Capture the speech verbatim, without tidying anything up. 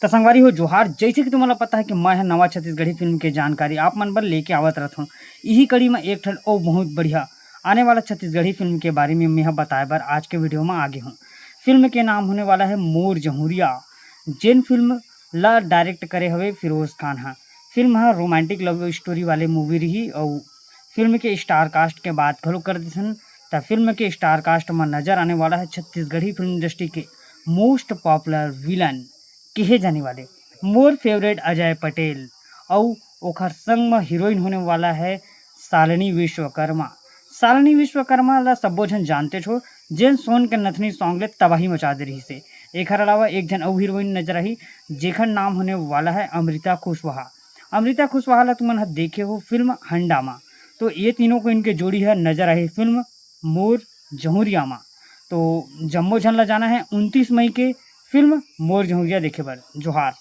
त संगवारी हो जोहार, जैसे कि तुम्हारा पता है कि मैं ह नवा छत्तीसगढ़ी फिल्म के जानकारी आप मन बर लेके आवत रहत हूँ। इही कड़ी में एक ठन अउ बहुत बढ़िया आने वाला छत्तीसगढ़ी फिल्म के बारे में मैं ह बताए बर आज के वीडियो में आगे हूँ। फिल्म के नाम होने वाला है मोर जहुरिया, जेन फिल्म ला डायरेक्ट करे हवे फिरोज खान ह। फिल्म ह रोमांटिक लव स्टोरी वाले मूवी रही अउ फिल्म के स्टार कास्ट के बात घलो कर देथन, त फिल्म के स्टार कास्ट में नजर आने वाला है छत्तीसगढ़ी फिल्म इंडस्ट्री के मोस्ट पॉपुलर विलन कहे जाने वाले मोर फेवरेट अजय पटेल अउ ओखर संग में हीरोइन होने वाला है शालिनी विश्वकर्मा। शालिनी विश्वकर्मा ला सब्बो झन जानते हो, जेन सोन के नथनी सॉन्ग ले तबाही मचा दे रही से। एखर अलावा एक झन अउ हीरोइन नजर आही, जेखर नाम होने वाला है अमृता कुशवाहा। अमृता कुशवाहा ला तुमन ह देखे हो फिल्म हंडामा। तो ये तीनों को इनके जोड़ी है नजर आही फिल्म मोर जहुरिया मा। तो जम्मो झन ला जाना है उनतीस मई के फिल्म मोर जहुरिया देखे बर। जोहार।